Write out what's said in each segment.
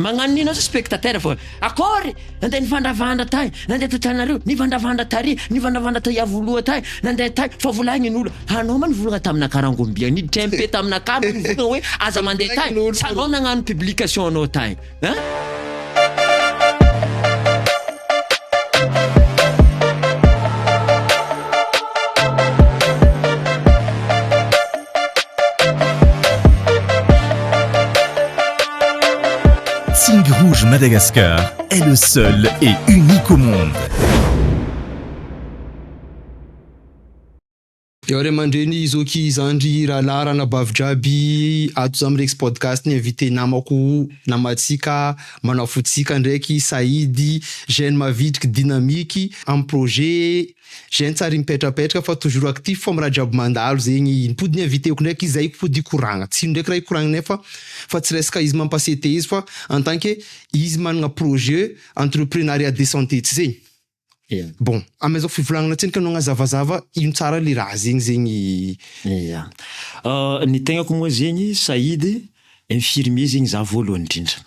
Magnano nino aza spectateur fa akory nandeha nivandravandra tay, nandeha tantanareo, nivandravandra tary, nivandravandra tay Iavoloha tay, nandeha tay fa volagnin'olo anao ma nivolagna taminakahy rangombia niditra MP taminakahy anao nivolagna hoe aza mandeha tay, tsy anao nagnano publication anao tay hein. Tsingy Rouge Madagascar est le seul et unique au monde. Eo ray aman-dreny, zoky, zandry, rahalahy, ranabavy jiaby, ato za mirex podcast ny invité namako, namantsika, manafotsika ndraiky Saïdy, jeune mavitriky, dynamique am projet Jeune tsary mipetrapetraka fa toujours actif fa am raha jiaby mandalo zegny mipody ny invité-ko ndraiky izy zay mipody hikoragna, tsy ino ndraiky raha hikoragninay fa fa tsy resaka izy mampasete izy fa en tant que izy managna projet entreprenariat de santé tsy zegny? Ia. Bon, amezako fivolagnana tsendriky anao agnazavazava ino tsara le raha zegny zegny. Ia. Ny tegnako moa zegny Saïd, infirmier zegny za voalohany indrindra.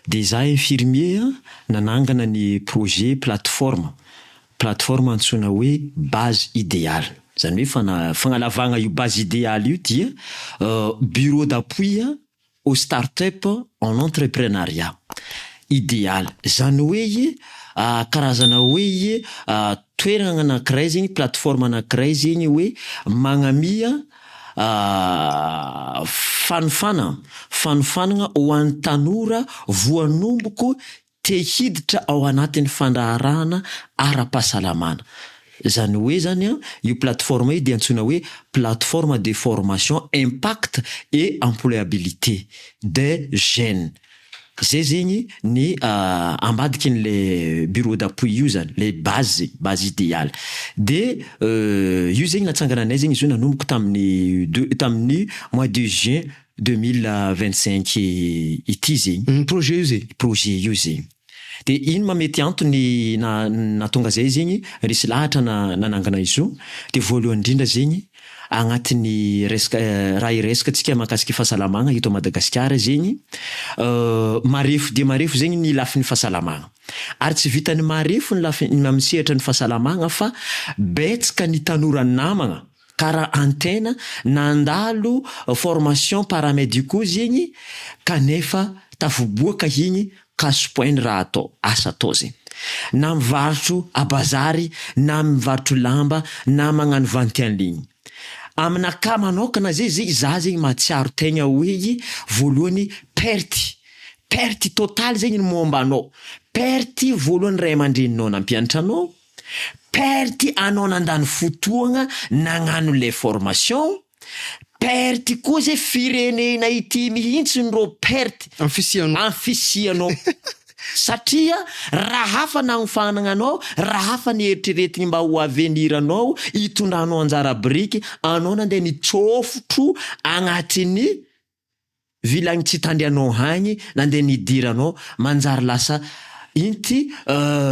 De za infirmier nanangana ny projet plateforme, plateforme antsoina hoe base idéale. Zany hoe fana- fagnalavagna io base idéale io dia bureau d'appui aux start-up en entreprenariat idéal. Zany hoe karazana hoe toeragna anankiray zegny, plateforme anankiray zegny hoe magnamia fanofana, fanofanagna ho an'ny tanora voanomboko Te hiditra ao anatin'ny fandraharahana ara-pahasalamana. Izany hoe izany an, io plateforme io dia antsoina hoe plateforme de formation impact et employabilité des jeunes. Zay zegny ny ambadikin'le bureau d'appui io zany, le base zegny, base idéale. De io zegny natsangananay zegny izy io nanomboka tamin'ny deux tamin'ny mois de juin 2025 ity zegny. Ny projet io zegny? Projet io zegny. De ino ma mety antony na- nahatonga zay zegny resy lahatra na- nanangana izy io? De voalohany indrindra zegny agnatin'ny resaka raha hiresaka tsika mahakasiky fahasalamagna eto Madagasikara zegny, marefo dia marefo zegny ny lafiny fahasalamagna. Ary tsy vitan'ny marefo ny lafiny amin'ny sehatra ny fahasalamagna fa betsaka ny tanora namagna Ka raha antena nandalo formation paramédicaux zegny kanefa tafiboaka igny cash point ny raha atao, asa atao zegny. Na mivarotro à bazary na mivarotro lamba na magnano vente en ligne. Aminakahy manokana zay zegny za zegny mahatsiaro tegna hoe voalohany perte, perte totale zegny ny momba anao, perte voalohany ray aman-dreninao nampianatra anao, Perte anao nandany fotoagna nagnano le formation, perte koa zay firenena ity mihintsy rô perte Am fisianao. am fisianao satria raha hafa nagnofanagna anao, raha hafa nieritreretigny mba ho avenir anao, hitondranao anjara biriky, anao nandeha nitsôfotro agnatin'ny Vilagny tsy tandrianao hagny nandeha nidiranao manjary lasa inty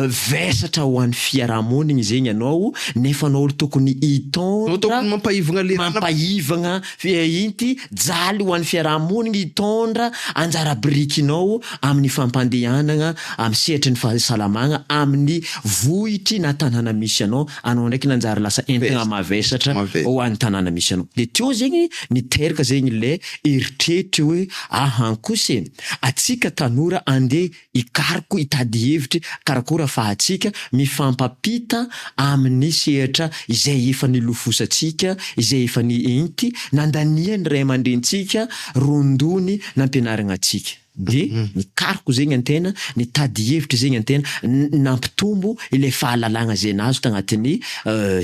vesatra ho an'ny fiarahamonigny zegny anao nefa anao olo tokony Anao hitondra tokony mampahivagna le raha mampahivagna inty jaly ho an'ny fiarahamonigny hitondra anjara birikinao amin'ny fampandehanagna amin'ny sehatry ny fahasalamagna amin'ny vohitry na tanàna misy anao anao ndraiky nanjary lasa entagna mavesatra ho an'ny tanàna misy anao. De teo zegny niteraka zegny le eritreritry hoe ahan kosa e, atsika tanora andeha hikaroko hitady hevitry karakôry afahantsika mifampampita amin'ny sehatra izay efa nilofosantsika, izay efa ni-inty nandanian'ny ray aman-drenintsika rondony nampianaragna antsika. De nikaroko zegny antena, nitady hevitra zegny antena, nampitombo ilay fahalalagna zay nahazo tagnatin'ny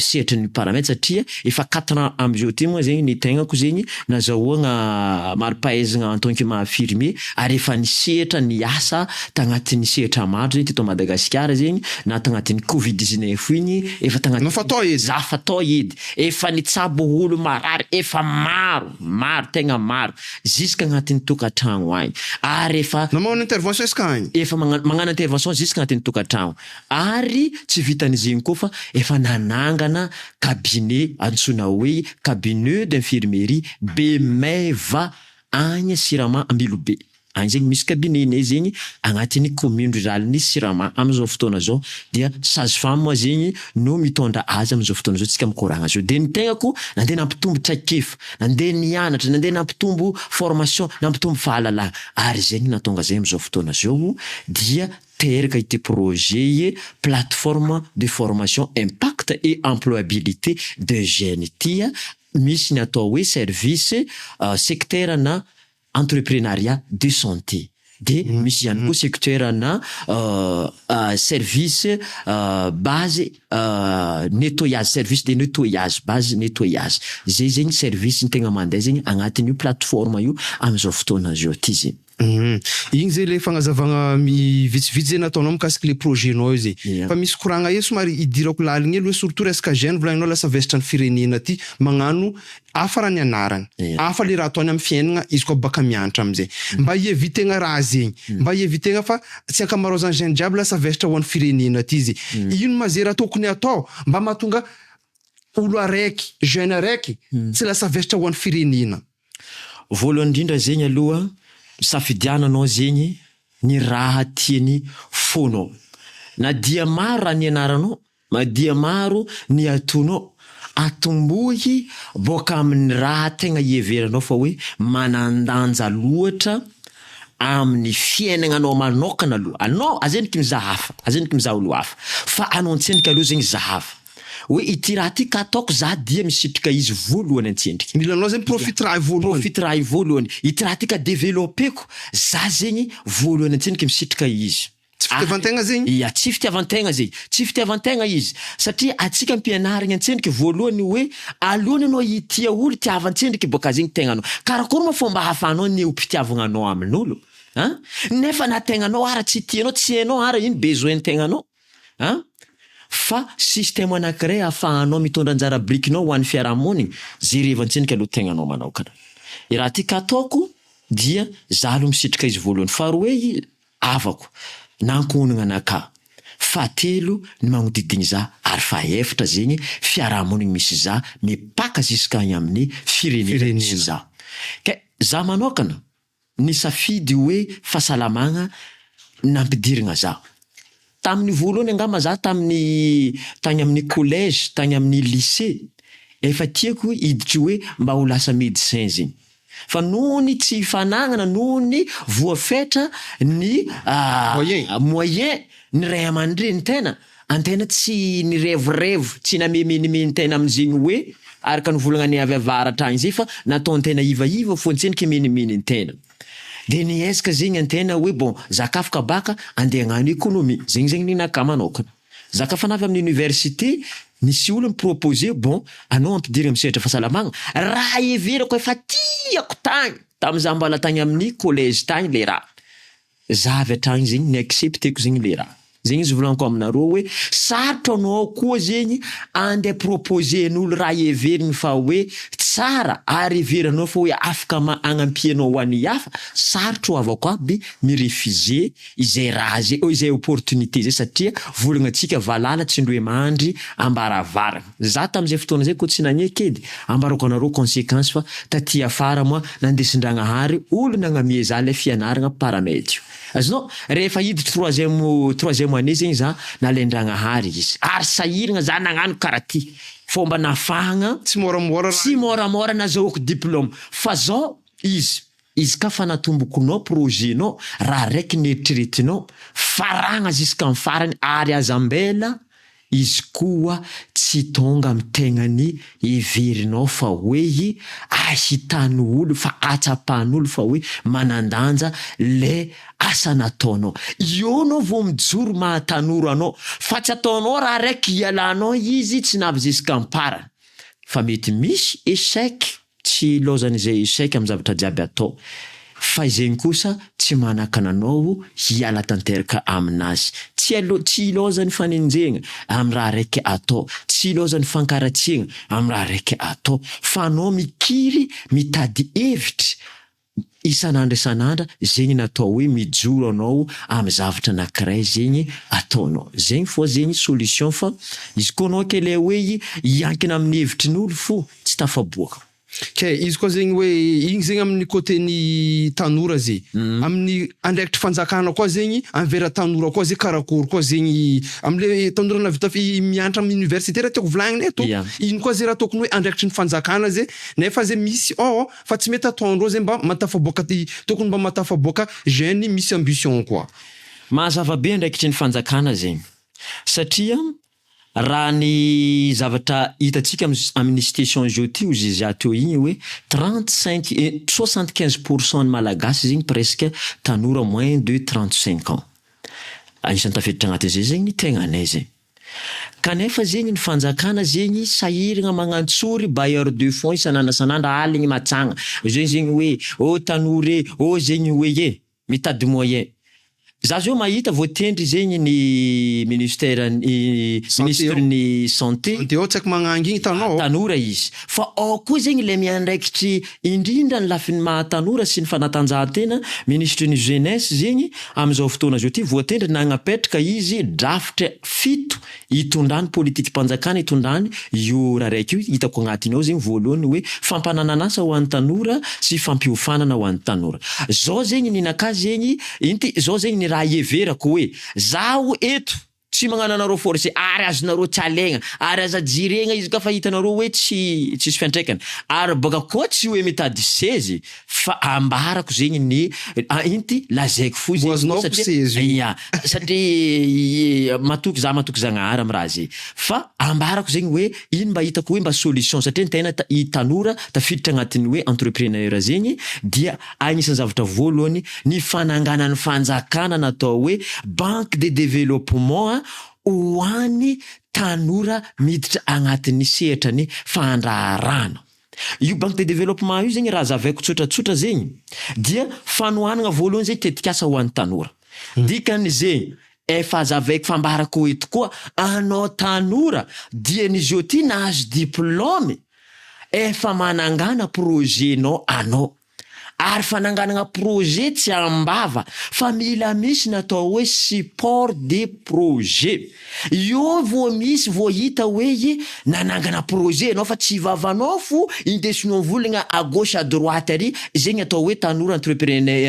sehatry ny paramètre satria efa quatre ans amizao ty moa zegny ny tegnako zegny nazahoagna mari-pahaizagna en tant que maha infirmier ary efa nisehatra niasa tagnatin'ny sehatra maro zegny teto Madagasikara zegny na tagnatin'ny covid 19 igny efa tagnatin'ny Efa tao edy. Za fa tao edy, efa nitsabo olo marary efa maro, maro tegna maro. Jusque agnatin'ny tokantragno agny ary efa. Na magnano intervention isaka agny. Efa magnano magnano intervention jusque agnatin'ny tokantragno ary tsy vitan'izegny koa fa efa nanangana cabinet antsoina hoe cabinet d'infirmerie Bemeva agny Sirama Ambilobe. Agny zegny misy cabinet-nay zegny agnatin'ny commune rurale-n'ny Sirama am'zao fotoana zao, dia sage femme moa zegny no mitondra azy am'zao fotoana zao tsika mikoragna zao. De ny tegnako nandeha nampitombo traikefa, nandeha nianatra, nandeha nampitombo formation, nampitombo fahalalana, ary zegny nahatonga zay am'zao fotoana zao dia teraka ity projet plateforme de formation impact et employabilité de jeunes ity a, misy ny atao hoe service secteur na entrepreneuriat de santé, de misy ihany koa secteur na service base nettoyage, service de nettoyage, base nettoyage. Zay zegny service ny tegna mandeha zegny agnatin'io plateforme io am'zao fotoana zao ty zegny. Igny zay le fagnazavagna vitsivitsy zay nataonao mikasiky le projet-nao io zay. Fa misy koragna hely somary idirako laligny hely hoe surtout resaka jeune volagninao lasa vesatra ny firenena ty magnano hafa raha nianarany, hafa le raha ataony amin'ny fiainana izy koa baka mianatra amizay. Mba hiévitegna raha zegny, mba hiévitegna fa tsy ankamaroazan'ny jeune jiaby lasa vesatra ho an'ny firenena ty izy. Ino ma zay raha tokony atao mba mahatonga olo araiky, jeune araiky tsy lasa vesatra ho an'ny firenena? Voalohany indrindra zegny aloha, misafidiana anao zegny ny raha tiany fonao. Na dia maro raha nianaranao, na dia maro ny atonao, atombohy boaka amin'ny raha tegna iheveranao fa hoe manan-danja loatra amin'ny fiainagnanao manokana aloha. Anao azendriky mizaha hafa, azendriky mizaha olo hafa, fa anao antsendriky aloha zegny zahava hoe ity raha ty ka ataoko za dia misitrika izy voalohany antsendriky. Mila anao zegny profite raha voalohany. Profite raha voalohany. Ity raha ty ka développeko, za zegny voalohany antsendriky misitrika izy. Tsy fitiavan-tegna zegny? Ia, tsy fitiavan-tegna zegny. Tsy fitiavan-tegna izy. Satria atsika ampianarigny antsendriky voalohany hoe alohany anao hitia olo, tiavan-tsendriky bôka zegny tegnanao. Karakory moa fomba ahafahanao ny ho-pitiavagnanao amin'olo? An? Nefa na tegnanao ara tsy tianao, tsy hainao ara ino besoin tegnanao. An? Fa système anankiray ahafahanao mitondra anjara birikinao ho an'ny fiarahamonigny, jerevan-tsendriky aloha tegnanao manokana. I raha ty ka ataoko dia za aloha misitrika izy voalohany. Faharoe i avako na ankohonana anakahy. Fahatelo ny magnodidigny za, ary fahaefatra zegny fiarahamonigny misy za mipaka jusqu'à amin'ny firenena misy za. Ke za manokana nisafidy hoe fahasalamagna nampidirigna za. Tamin'ny voalohany angamba za tamin'ny tagny amin'ny collège, tagny amin'ny lycée, efa tiako hiditry hoe mba ho lasa médecin zegny. Fa noho ny tsy fanagnana, noho ny voafetra ny Moyen. Moyen ny ray aman-dreny tena, antena tsy nirevorevo, tsy namemenimeny tena am'zegny hoe araka ny volagna ny avy avaratra agny zay, fa nataon-tena ivaiva fo antsendriky menimeny tena. De niezaka zegny antena hoe bon, za ka afaka baka andeha hagnano économie, zegny zegny ninakahy manokana. Za ka fa navy amin'ny université, nisy olo miproposer, bon, anao ampidirina amin'ny sehatra fahasalamagna, raha heverako efa tiako tagny tam'za mbola tagny amin'ny collège tagny le raha. Za avy hatrany zegny ni-accepteko zegny le raha. Zegny izy volaniko aminareo hoe sarotro anao koa zegny andeha proposer-n'olo raha heveriny fa hoe tsara ary heverinao fa hoe afaka agnampianao ho an'ny hafa, sarotro avako aby mirefuser izay raha zay, izay opportunité zay, satria volagnatsika valala tsy indroe mandry ambaravarana. Za tam'zay fotoana zay koa tsy nagneky edy, ambarako anareo conséquence, fa taty afara moa nandesin-dragnahary olo nagnamia za le fianaragna paramed io. Azonao rehefa hiditry troisième année zegny za nalain-dragnahary izy ary sahiragna za nagnano karaha ty fomba nahafahagna. Tsy moramora raha. Tsy moramora nazahoako diplôme, fa zao izy ka fa natombokonao projet-nao, raha raiky nieritreretinao faragna jusqu'à farany, ary aza ambela izy koa tsy tonga amy tegnany heverinao fa hoe ahitany olo, fa atsapan'olo fa hoe manan-danja le asa nataonao io anao vao mijoro mahatanoro anao, fa tsy ataonao raha raiky ialanao izy tsy navy jusqu'à-mparany, fa mety misy échec, tsy ilaozan'izay échec amy zavatra jiaby atao, fa izegny kosa tsy manakana anao hiala tanteraka aminazy. Tsy alo tsy ilaozany fanenjehana amy raha raiky atao, tsy ilaozany fankaratsiana amy raha raiky atao, fa anao mikiry mitady hevitry isan'andro isan'andra zegny natao hoe mijoro anao amy zavatra anankiray zegny ataonao zegny fô zegny solution. Fa izy koa anao ke le hoe hiankina amin'ny hevitrin'olo fo, tsy tafaboaka. Kay izy koa zegny hoe igny zegny amin'ny côté ny tanora ze. Amin'ny andraikitry fanjakana koa zegny envers tanora koa ze karakory koa zegny amle tanora nahavita fi- mianatra amin'ny université raha tiako volagnina eto. Ino koa ze raha tokony hoe andraikitry ny fanjakana ze nefa ze misy ao fa tsy mety ataondreo ze mba mahatafaboaka ty tokony mba mahatafaboaka jeune misy ambition koa. Mazava be andraikitry ny fanjakana zegny satria Raha ny zavatra hitantsika amin'ny situation zao ty hozy za teo igny hoe 35 et 75 pour cent ny malagasy zegny presque tanora moins de 35 ans. Anisan'ny tafiditra agnatin'izay zegny ny tegnanay zegny. Kanefa zegny ny fanjakana zegny sahiragna magnantsory bailleur de fonds isan'andra isan'andra aligny matsagna. Zay zegny hoe ô tanora e, ô zegny hoe e. Mitady moyen. Za zao mahita voatendry zegny ny ministère ny ministre ny santé. Santé ao tsy haiko magnangy igny hitanao. Tanora izy. Fa ao koa zegny le miandraikitry indrindra ny lafiny maha tanora sy ny fanatanjahantena, ministre ny jeunesse zegny amizao fotoana zao ty voatendry nagnapetraka izy drafitra fito Itondrany politikam-panjakana itondrany io raha raiky io, hitako agnatiny ao zegny voalohany hoe fampananan'asa ho an'ny tanora sy fampiofanana ho an'ny tanora. Zao zegny ny nakà zegny inty, zao zegny ny raha iheverako hoe zaho eto tsy magnano anareo forcé ary azonareo tsy alaigna ary aza jeregna izy ka fa hitanareo hoe tsy tsisy fiantraikany ary baka koa tsy hoe mitady sezy Fa ambarako zegny ny inty lazaiko fo zegny Voazonao satria sezy io. ya satria matoky za matoky Zagnahary am raha zay fa ambarako zegny hoe ino mba hitako hoe mba solution satria ny tena i tanora tafiditra agnatin'ny hoe entrepreneur zegny dia agnisan'ny zavatra voalohany ny fananganan'ny fanjakana natao hoe banque de developpement ho an'ny tanora miditra agnatin'ny sehatra ny fandraharahana. Io banque de développement io zegny raha azavaiko tsotratsotra zegny dia fanohanagna voalohany zay tetikasa ho an'ny tanora. Dikan'izegny efa azavaiko fambarako eto koa anao tanora dieny zao ty nahazo diplôme efa manangana projet-nao anao. Ary fananganagna projet tsy am-bava fa mila misy ny atao hoe support de projet. Eo vao misy vao hita hoe i nanangana projet ianao fa tsy vavanao fo indesinao mivolagna à gauche à droite ary zegny atao hoe tanora entrepreneur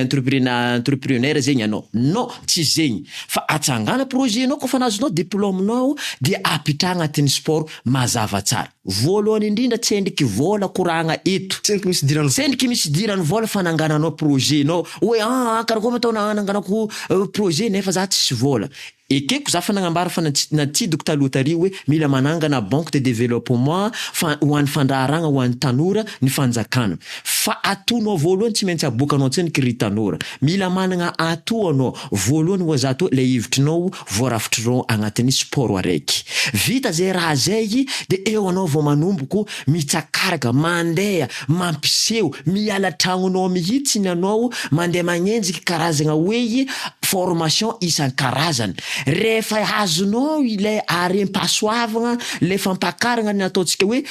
entrepreneur zegny anao. Non tsy zegny fa atsangana projet nao kôfa nazonao diplôme nao dia apitraha agnatin'ny sport mazava tsara. Voalohany indrindra tsendriky vôla koragna eto. Tsendriky misy idiran'ny vola. Tsendriky misy idiran'ny vôla fanangananao projet nao hoe aa karakory ma atao nananganako projet nefa za tsisy vôla. Ekeko za fa nagnambara fa natsidiko taloha tary hoe mila manangana banque de développement fa ho an'ny fandraharagna ho an'ny tanora ny fanjakana. Fa atonao voalohany tsy maintsy aboakanao tsendriky ry tanora. Mila managna atout anao voalohany ho'a za to le hevitrinao voarafitr'ireo agnatin'ny sport araiky. Vita zay raha zay de eo anao vao manomboko mitsakaraka, mandeha, mampiseho, miala tragnonao mihitsiny anao mandeha magnenjiky karazagna hoe formation isan-karazany. Rehefa azonao ilay harem-pahasoavagna, ilay fampakaragna ny ataontsika hoe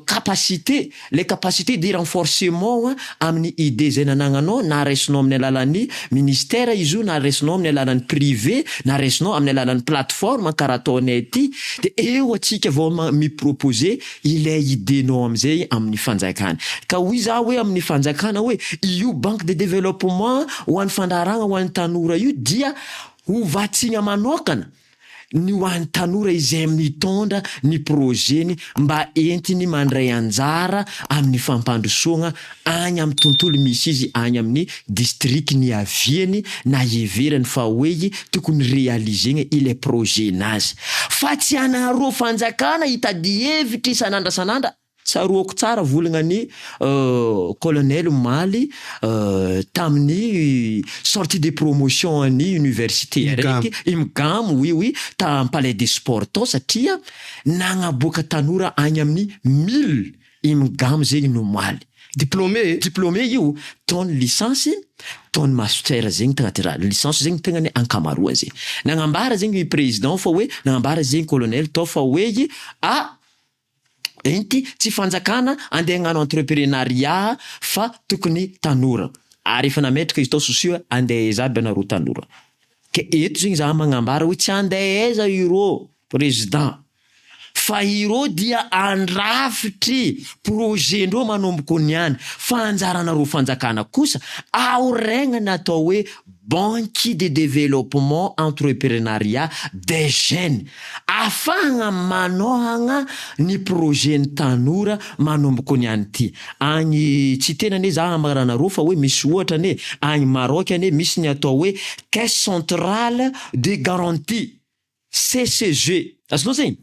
capacité, Le capacité de renforcement amin'ny idée zay nanagnanao na raisinao amin'ny alalan'ny ministère izy io na raisinao amin'ny alalan'ny privé na raisinao amin'ny alalan'ny plateforme karaha ataonay ity de eo atsika vao mi-proposer ilay idée-nao amizay amin'ny fanjakana. Ka hoy za hoe amin'ny fanjakana hoe io banque de développement ho an'ny fandraharahagna ho an'ny tanora io dia ho vatsiagna manokana ny ho an'ny tanora izay mitondra ny projet-ny mba entiny mandray anjara amin'ny fampandrosoagna agny amin'ny tontolo misy izy agny amin'ny district niaviany na heverany fa hoe tokony realiser-gna ilay projet-nazy fa tsy anareo fanjakana hitady hevitra isan'andra san'andra. Tsaroako tsara volagna ny colonel omaly tamin'ny sortie de promotion an'ny université araiky, IMGAM oui oui, ta am palais des sports tao satria nagnaboaka tanora agny amin'ny mille IMGAM zegny ny omaly. Diplômé? Diplômé io, tao ny licence, tao ny master zegny tagnaty raha, licence zegny tegna ny ankamaroany zegny. Nagnambara zegny président fa hoe, nagnambara zegny colonel tao fa hoe ah! Inty tsy fanjakana andeha hagnano entreprenariat fa tokony tanora. Ary efa nametraka izy tao souci hoe andeha aiza aby anareo tanora. Ke eto zegny za magnambara hoe tsy andeha aiza ireo président. fa ireo dia andrafitry projet-ndreo manomboko niany fa anjaranareo fanjakana kosa aoregna ny atao hoe Banque de développement entreprenariat des jeunes afahagna manohagna ny projet ny tanora manomboko niany ty. Agny tsy tena anie za ambaranareo fa hoe misy ohatra anie agny Maroc anie misy ny atao hoe caisse centrale de garantie, CCG, azonao zegny?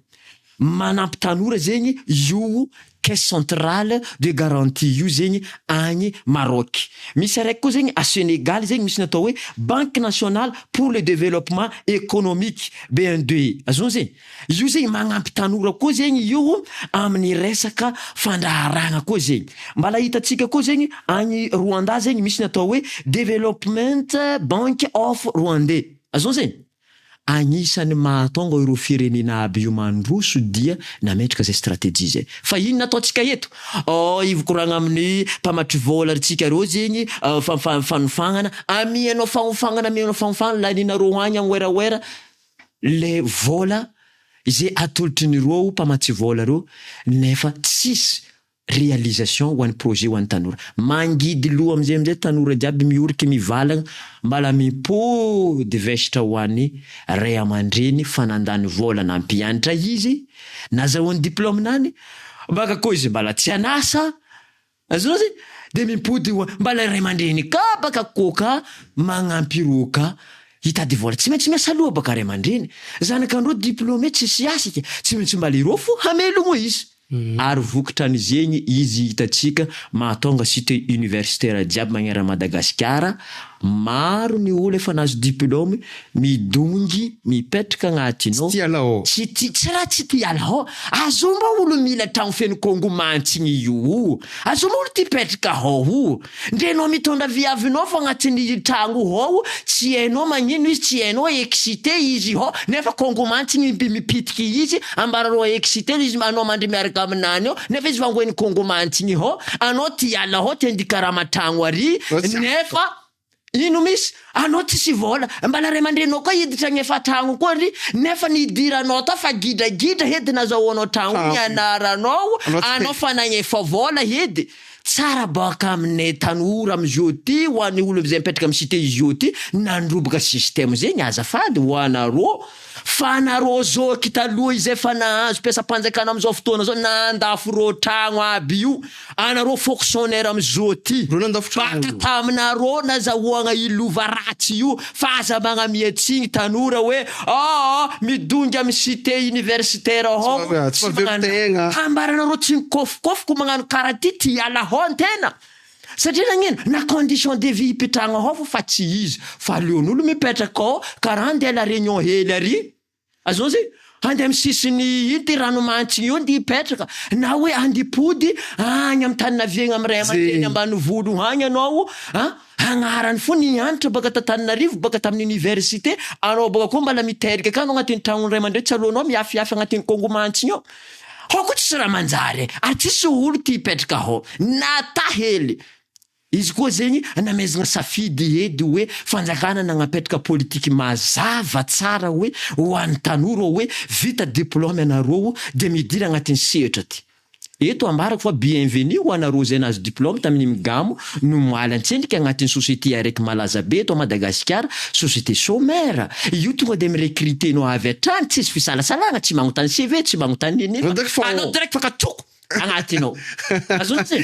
Manampy tanora zegny io caisse centrale de garantie io zegny agny Maroc. Misy araiky koa zegny à Sénégal zegny misy ny atao hoe banque nationale pour le développement économique, BNDE, azonao zegny? Io zegny magnampy tanora koa zegny io amin'ny resaka fandraharahagna koa zegny. Mbala hitantsika koa zegny agny Rwanda zegny misy ny atao hoe Development Bank of Rwandais, azonao zegny? Agnisan'ny mahatonga ireo firenena aby io mandroso dia nametraka zay stratégie zay. Fa inona ataontsika eto? Oh, ivokoragna amin'ny mpamatry vola ry tsika reo zegny fanofagnana, amianao fagnofagnana, amianao fagnofagnana, laninareo agny amoeraoera le vola izay atolotry ny reo mpamatsy vola reo nefa tsisy réalisation ho an'ny projet ho an'ny tanora. Mangidy loha amizay amizay tanora jiaby mioriky mivalagna mbala mipody vesatra ho an'ny ray aman-dreny fa nandany vola nampianatra izy, nazahoany diplôme-nany, baka koa izy mbala tsy an'asa, azonao zay? De mipody ho mbala ray aman-dreny ka baka koa ka magnampy ireo ka hitady vola, tsy maintsy miasa loha baka ray aman-dreny, zanakandreo diplômé tsisy asa ke, tsy maintsy mbala ireo fo hamelogno izy. Ary vokatran'izegny izy hitantsika mahatonga cité universitaire jiaby magnerana Madagasikara, maro ny olo efa nahazo diplôme midongy mipetraka agnatiny ao. Tsy tia alao. Tsy tia, tsy raha tsy tia alao. Azo mba olo mila tragno feno Congo mantsigny io. Azo mba olo tia hipetraka ao io. Ndre anao mitondra viavinao fo agnatin'ny tragno ao, tsy hainao magnino izy, tsy hainao excité izy ao, nefa Congo mantsigny mipitiky izy, ambaranao excité izy, anao mandry miaraka aminany ao, nefa izy vangoen'ny Congo mantsigny ao, anao tia hiala ao, tia handia karama tragno ary, nefa ino misy, anao tsisy vôla, mbala ray aman-dreninao koa hiditra agnefa tragno koa ry, nefa nidiranao tao fa gidragidra edy nazahoanao tragno nianaranao, anao fa nagnefa vôla edy. Tsara baka aminay tanora amizao ty ho an'ny olo zay mipetraka am cité izao ty nandroboka système zegny azafady ho anarô fa anarô zoky taloha izay fa nahazo mpiasam-panjakana amizao fotoana zao nandafo rô tragno aby io anarô fonctionnaire amizao ty Reo nandafo tragno baka taminarô nazahoagna io lova ratsy io fa aza magnamia tsigny tanora hoe aa midongy am cité universitaire ao Tsy mahavelon-tegna. Ambaranareo tsy mikôfokôfoko magnano kara ty ty hiala hao antena satria nagnino na condition de vie hipetrahagna ao fô fa tsy izy fa aleon'olo mipetraka ao karaha andeha la réunion hely ary azonao zay andeha amy sisiny ino ty ranomantsiny io andeha hipetraka na hoe andeha hipody agny amy tany naviagna amy ray aman-dreny ambanivolo agny anao an Agnarany fo nianatra baka t'Antananarivo baka tamin'ny université, anao baka koa mbala miteraka akany ao agnatin'ny tragnon'ny ray aman-dreny tsy alohanao miafiafy agnatin'ny Congo mantsiny ao. Ao koa tsisy raha manjary e, ary tsisy olo tia hipetraka ao na ta hely. Izy koa zegny namezagna safidy edy hoe fanjakana nagnapetraka politiky mazava tsara hoe ho an'ny tanora hoe vita diplôme anareo de midira agnatin'ny sehatra ty. Eto ambarako fa bienvenue ho anareo izay nahazo diplôme tamin'ny Mgamo no moaly antsendriky agnatin'ny société araiky malaza be eto à Madagasikara, société Somer. Io tonga de mi-recruter nao avy hatrany tsisy fisalasalagna, tsy magnontany CV, tsy magnontany nini fa anao direct fa katsoko agnatiny ao. Azonao zay?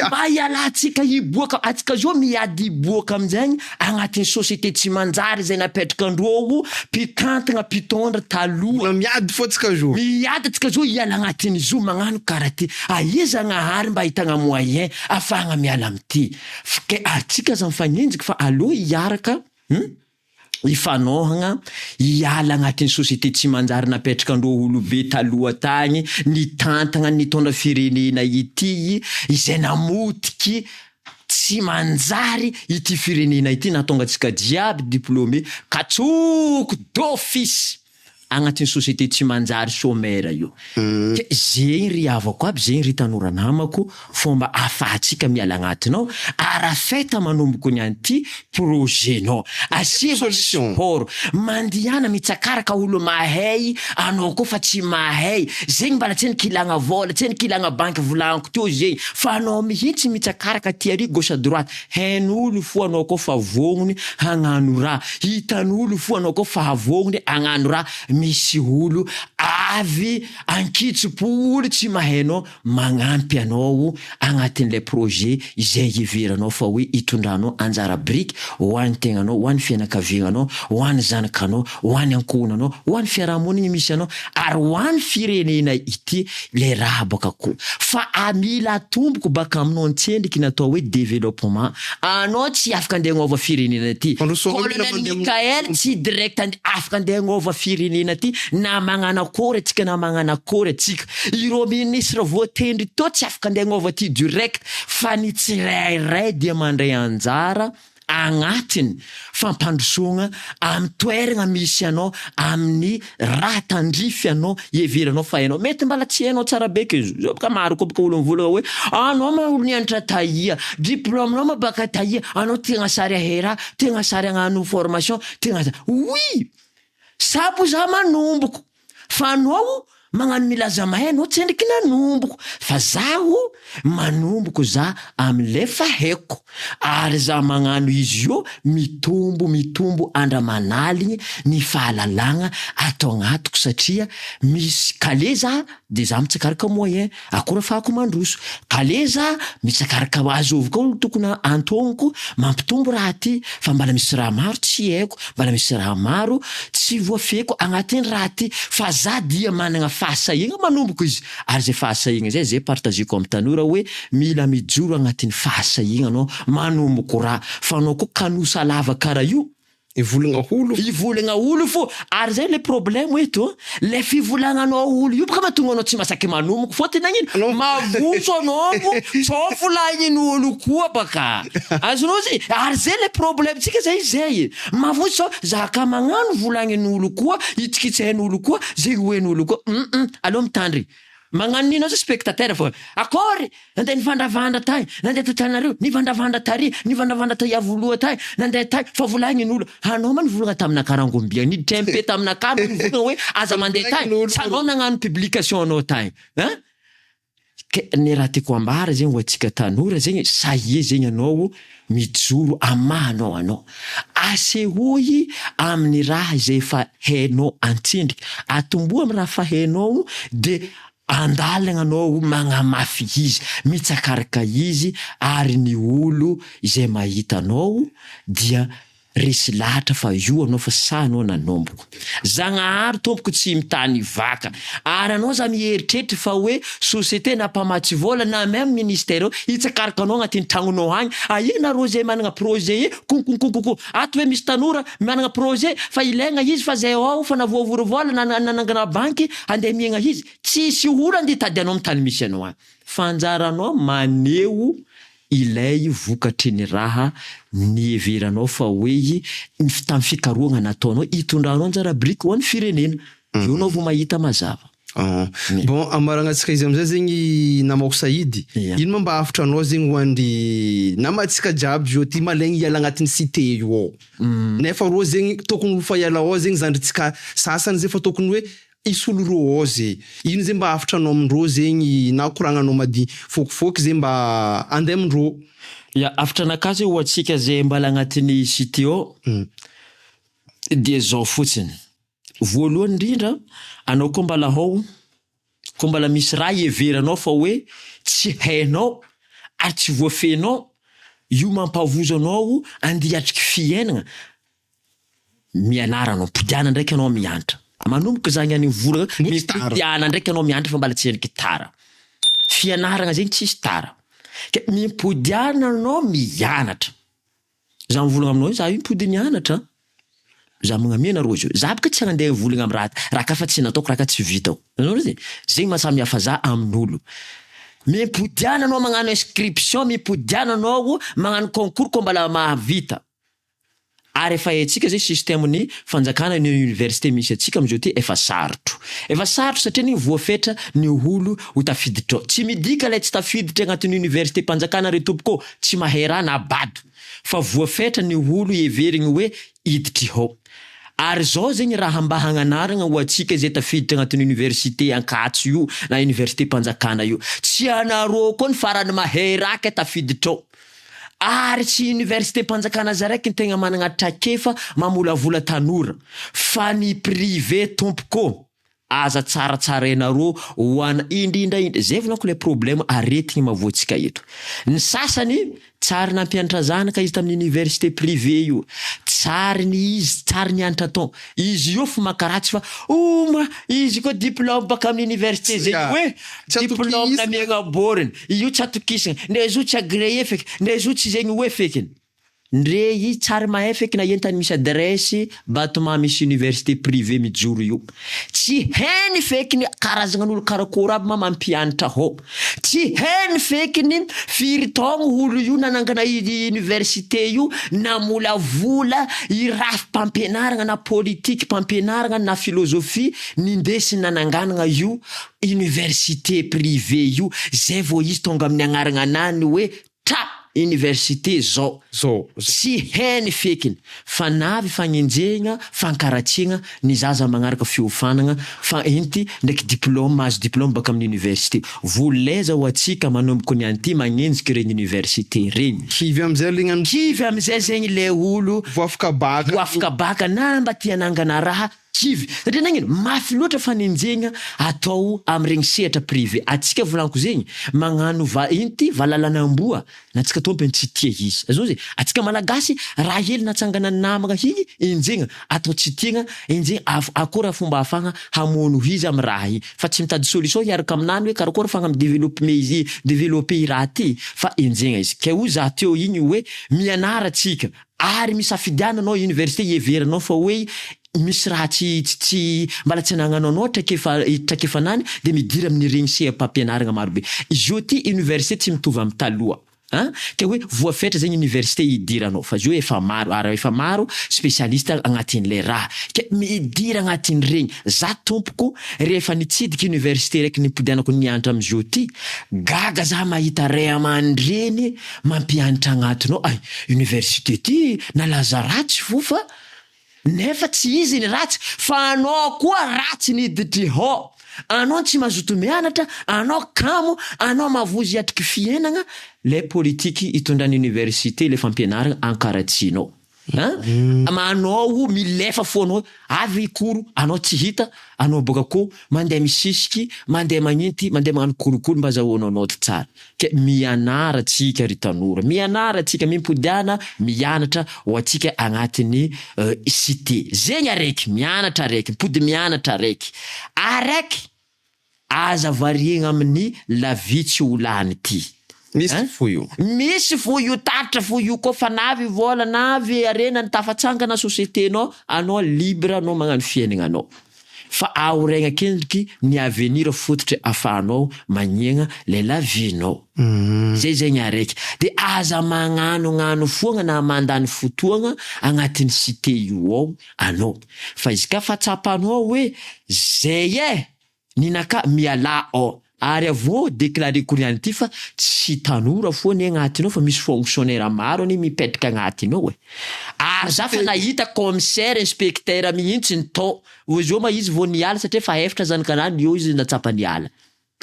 Mba hialantsika hiboaka, antsika zao miady hiboaka aminjegny agnatin'ny société tsy manjary izay napetrakan-dreo mpitantagna mpitondra taloha. Mbola miady fô tsika zo. Miady tsika zo hiala agnatin'ny zo magnano kara ty. Aia Zagnahary mba ahitagna moyen afahagna miala amty. F'ke atsika aza mifagnenjiky fa aleo hiaraka hum hifanohagna hiala agnatin'ny société tsy manjary napetrakan-dreo olobe taloha tagny nitantagna nitondra firenena ity izay namotiky Tsy manjary ity firenena ity nahatonga antsika jiaby diplômé katsoko d'office! agnatin'ny société tsy manjary chômeur io. Ke zegny ry havako aby, zegny ry tanora namako, fomba ahafahantsika miala agnatiny ao, arafeta manomboko ny an'ity projet-nao. Asivo sport, mandihana mitsakaraka olo mahay, anao koa fa tsy mahay, zegny mbala tsy nikilagna vôla, tsy nikilagna banky volagniko teo zegny, fa anao mihitsy mitsakaraka aty ary gauche à droite, hain'olo fo anao koa fa vognony hagnano raha, hitan'olo fo anao koa fa vognony hagnano raha, misy olo avy ankitsim-po olo tsy mahay anao magnampy anao agnatin'ilay projet izay heveranao fa hoe hitondranao anjara biriky ho an'ny tegnanao, ho an'ny fianakaviagnanao, ho an'ny zanakanao, ho an'ny ankohonanao, ho an'ny fiarahamonigny misy anao ary ho an'ny firenena ity ilay raha baka koa fa mila atomboko baka aminao antsendriky ny atao hoe développement anao tsy afaka andeha hagnova firenena ty Colonel Mickaël tsy direct ande afaka andeha hagnova firenena ty na magnano akôry atsika na magnano akôry atsika Ireo ministre voatendry teo tsy afaka andeha hagnova ty direct fa ny tsirairay dia mandray anjara agnatiny fampandrosoagna amin'ny toeragna misy anao amin'ny raha tandrify anao iheveranao fa hainao mety mbala tsy hainao tsara be ke zao boka maro koa boka olo mivolagna hoe anao ma olo nianatra taia diplôme nao ma baka taia anao tegna sary ahay raha tegna sary hagnano formation tegna oui sabo za manomboko fa anao magnano milaza mahay anao tsy endriky nanomboko fa zaho manomboko za amle fa haiko ary za magnano izy io mitombo mitombo andra aman'aligny ny fahalalagna ato agnatiko satria misy kale za de za mitsakaraka moyen akory afahako mandroso kale za mitsakaraka azovy koa olo tokony antognoko mampitombo raha ty fa mbala misy raha maro tsy haiko mbala misy raha maro tsy voafehiko agnatin'ny raha ty fa za dia managna fahasahiagna manomboko izy ary zay fahasahiagna zay zay partageko amin'ny tanora hoe mila mijoro agnatin'ny fahasahiagna anao manomboko raha fa anao koa kanosa lava karaha io Ivolagna olo. Ivolagna olo fô ary zay le problème eto le fivolagnanao olo io boka mahatonga anao tsy masaky manomboko fôtony nagnino mavozo anao tsao volagnin'olo koa baka azonao zay ary zay le problème tsika zay zay mavozo tsao za ka magnano volagnin'olo koa hitsikitsain'olo koa zay hoen'olo koa aleo mitandry magnano nino zao spectateur fô akôry nandeha nivandravandra tay nandeha tantanareo nivandravandra tary nivandravandra tay Iavoloha tay nandeha tay fa volagnin'olo anao ma nivolagna taminaka rangombia niditra MP taminaka anao nivolagna hoe aza mandeha tay tsy anao nagnano publication anao tay hein ke ny raha tiako ambara zegny ho antsika tanora zegny sahia zegny anao mijoro amahanao anao asehoy amin'ny raha izay efa hainao antsendriky atomboa amin'ny raha fa hainao de andalana anao magnamafy izy mitsakaraka izy ary ny olo izay mahita anao dia resy lahatra fa io anao fa sa anao nanomboko zagnahary tompoko tsy mitany vaka ary anao za mieritreritra fa hoe société na mpamatsy vola na même ministère eo hitsakaraka anao agnatin'ny tragnonao agny aia nareo zay managna projet e konkonkonkoko ato hoe misy tanora managna projet fa ilaigna izy fa zay ao fa navoavory vola na nanangana banky andeha miaigna izy tsisy olo andeha hitady anao amy tany misy anao agny fa anjaranao maneho ilay vokatry ny raha niheveranao fa hoe ny tamy fikarohana nataonao hitondranao anjara biriky ho an'ny firenena eo anao vao mahita mazava. Bon, amaragnantsika izy amizay zegny namako Saïdy, ino ma mba hafatra anao zegny ho an'ny namantsika jiaby zao ty malaigny hiala agnatin'ny cité io ao nefa rô zegny tokony ho fa hiala ao zegny zandrintsika sasany zay fa tokony hoe hisolo rô ao zay, ino zegny mba hafatra anao amindrô zegny na koragnanao madi fôkifôky zegny mba andeha amindrô? Ya, hafatra anakahy zay ho antsika zay mbala agnatin'ny cité ao dia zao fotsiny, voalohany indrindra anao koa mbala ao koa mbala misy raha iheveranao fa hoe tsy hainao ary tsy voafehinao io mampavozo anao andeha hiatriky fiainana mianara anao mipodiana ndraiky anao mianatra manomboka zany any volana mipodiana ndraiky anao mianatra fa mbala tsy endriky tara fianarana zegny tsisy tara ke mipodiana anao mianatra za mivolagna aminao io za io mipody nianatra za magnamia anareo izy io za boka tsy andeha hivolagna amy raha raha ka fa tsy nataoko raha ka tsy vitako azonao izy zegny mahasamy hafa za amin'olo mipodiana anao magnano inscription mipodiana anao magnano concours koa mbala mahavita. Ary efa haintsika zay système ny fanjakana ny université misy antsika amizao ty efa sarotro. Efa sarotro satria anie voafetra ny olo ho tafiditra ao. Tsy midika lay tsy tafiditra agnatin'ny université mpanjakana re tompoko ô, tsy mahay raha na bado. Fa voafetra ny olo heverigny hoe hiditry ao. Ary zao zegny raha mba hagnanaragna ho antsika izay tafiditra agnatin'ny université Ankatso io na université mpanjakana io. Tsy anarô koa ny farany mahay raha kay tafiditra ao. Ary tsy université-mpanjakana zaraiky ny tegna managna traikefa mamolavola tanora fa ny privé tompoko aza tsaratsarainareo ho ana indrindra indrindra zay volaniko le problème aretigny mahavoantsika eto ny sasany tsary nampianatra zanaka izy tamin'ny université privé io tsary ny izy tsary nianatra tao izy io fo makaratsy fa oma izy koa diplôme baka amin'ny université zay hoe diplôme namiagna boriny Io tsy atokisagna, ndre zo tsy agréé feky, ndre zo tsy zegny hoe fekiny. Ndre i tsary mahay feky na entany misy adresse batiment misy université privé mijoro io. Tsy hainy fekiny karazagnan'olo karakôry aby ma mampianatra hô. Tsy hainy fekiny firy taogno olo io nanangana i université io namolavola i rafi-pampianaragna na politikim-pampianaragna na philosophie nindesiny nananganagna io Université privé io zay vao izy tonga amin'ny agnaragna anany hoe tra université zao. Zao. Tsy hainy fekiny fa navy fagnenjehigna fankaratsiagna ny zaza magnaraka fiofanagna fa inty ndraiky diplôme mahazo diplôme baka amin'ny université. Voleza ho atsika manomboko ny anty magnenjiky regny université regny. Kivy amizay le gnano. Kivy amizay zegny le olo. Voafika baka. Voafika baka na mba te hanangana raha. Kivy. Satria nagnino? Mafy loatra fanenjehigna atao amin'iregny sehatra privé. Atsika volaniko zegny, magnano va ino ty valalan'amboa na antsika tompony tsy tia izy. Azonao zay? Atsika malagasy raha hely natsangana ny namagna igny enjehigna, atao tsy tiagna, enjehigna af akôry fomba ahafahagna hamono izy amy raha igny. Fa tsy mitady solution hiaraka aminany hoe karakôry ahafahagna mi-developpe izy developper i raha ty fa enjehigna izy. Kay hoy za teo igny hoe mianara tsika ary misafidiana anao université iheveranao fa hoe misy raha tsy tsy tsy mbala tsy anagnanao anao traikefa traikefanany de midira amin'iregny seha-pampianaragna marobe. Izy io ty université tsy mitovy amy taloha an, ke hoe voafetra zegny université idiranao fa izy io efa maro ary efa maro spécialiste agnatin'le raha ke midira agnatin'iregny. Za tompoko rehefa nitsidiky université raiky nimpodianako nianatra amizio ty, gaga za mahita ray aman-dreny mampianatra agnatiny ao, ay université ty nalaza ratsy fo fa Nefa tsy izy ny ratsy fa anao koa ratsy niditry hô! Anao tsy mazoto mianatra, anao kamo, anao mavozo hiatriky fiainagna, le politiky itondran'ny université le fampianaragna ankaratsianao an! Anao milefa fo anao avy cours anao tsy hita, anao boka ko mandeha misisiky, mandeha magninty, mandeha magnano kolikoly mba azahoanao naoty tsara. Ke mianara tsika ry tanora, mianara tsika, mimpodiana mianatra ho antsika agnatin'ny cité. Zegny araiky, mianatra araiky, mipody mianatra araiky. Araiky, aza variagna amin'ny la vie tsy ho lany ty. Misy Hein? fo io. Misy fo io, taritra fo io koa fa na avy vôla na avy harena ny tafatsangana société-nao, anao libre anao magnano fiaignananao. Fa aoregna akendriky ny avenir fototry afahanao magniagna le la vie nao. Zay zegny araiky. De aza magnanognano foagna na mandany fotoagna agnatin'ny cité io ao anao. Fa izy ka fa tsapanao hoe zay eh! Ninaka mialà ao. Ary avy eo declareko niany ity fa tsy tanora fo anie agnatiny ao fa misy fonctionnaire maro anie mipetraka agnatiny ao e! Ary za fa nahita commissaire, inspecteur mihintsy ny tao, ozy eo ma izy vao niala satria efa efitra zanakanany eo izy natsapa niala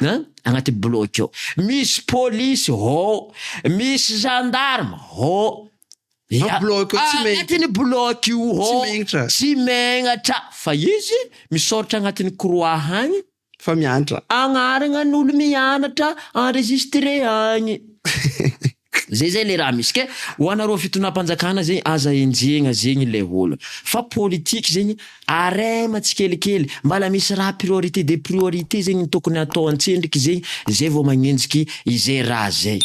an! Agnaty bloc ao. Misy polisy ao, misy gendarme ao, Am bloc ao tsy megnatra. Agnatin'ny bloc io ao. Tsy megnatra. Tsy megnatra fa izy misoratra agnatin'ny croix agny. Fa miantra. Agnarana n'olo mianatra enregistré agny. Zay zay le raha misy ke ho anareo fitondram-panjakana zegny aza enjehigna zegny le olo fa politique zegny arema tsikelikely mbala misy raha priorité de priorité zegny tokony atao antsendriky zegny zay vao magnenjiky izay raha zay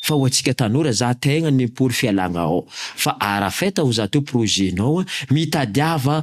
fa ho antsika tanora za tegna nipory fialagna ao fa arafeta ho za teo projet nao mitadiava.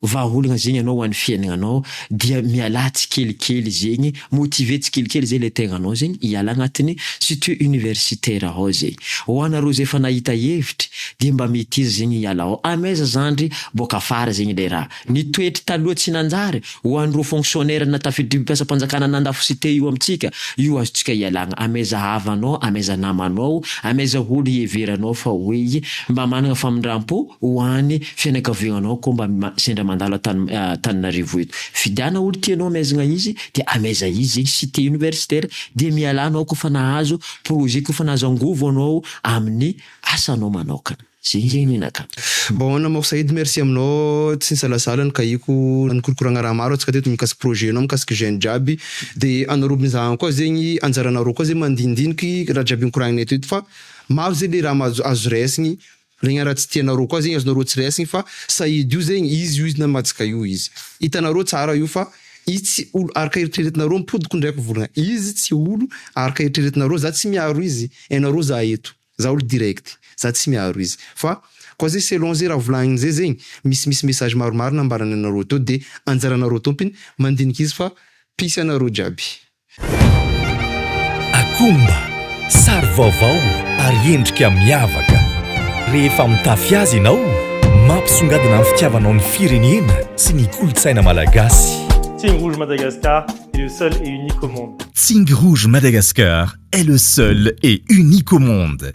Vahaolagna zegny anao ho an'ny fiaignananao dia mialà tsikelikely zegny, motiver tsikelikely zay le tegnanao zegny hiala agnatin'ny cité universitaire ao zegny. Ho anareo zay efa nahita hevitry dia mba meteza zegny hiala ao. Amaiza zandry boaka afara zegny le raha. Ny toetry taloha tsy nanjary, ho an'ireo fonctionnaire na tafiditry mpiasam-panjakana nandafo cité io amintsika, io azontsika ialagna. Amaiza havanao, amaiza namanao, amaiza olo iheveranao fa hoe mba managna famindram-po ho any fianakaviagnanao koa mba sendra mandalo Antananarivo eto. Fidiana olo tianao amaizagna izy dia amaiza izy zegny cité universitaire dia mialà anao koa fa nahazo projet koa fa nahazo angovo anao amin'ny asanao manokana. Zegny zegny ninakà. Bon namako Saïd merci aminao tsy nisalasala nikahiko nikorokoragna raha maro antsika teto mikasiky projet nao mikasiky jeune jiaby de anareo mizaha koa zegny anjaranareo koa zegny mandinidiniky raha jiaby nikoragninay teto fa maro zegny le raha mahazo azo raisigny. Regny raha tsy tianareo koa zegny azonareo tsy raisigny fa Saïd io zegny izy io izy namantsika io izy. Hitanareo tsara io fa izy tsy olo araka eritreretinareo mipodiko ndraiky volagna izy tsy olo araka eritreretinareo za tsy miaro izy hainareo za eto za olo direct za tsy miaro izy fa koa zay selon zay raha volagniny zay zegny misimisy message maromaro nambarany anareo teo de anjaranareo tompiny mandinika izy fa peace anareo jiaby. Akomba, sary vaovao ary endrika miavaka. Rehefa mitafy azy ianao, mampisongadina ny fitiavanao ny firenena sy ny kolontsaina malagasy. Tsingy Rouge Madagascar est le seul et unique au monde. Tsingy Rouge Madagascar est le seul et unique au monde.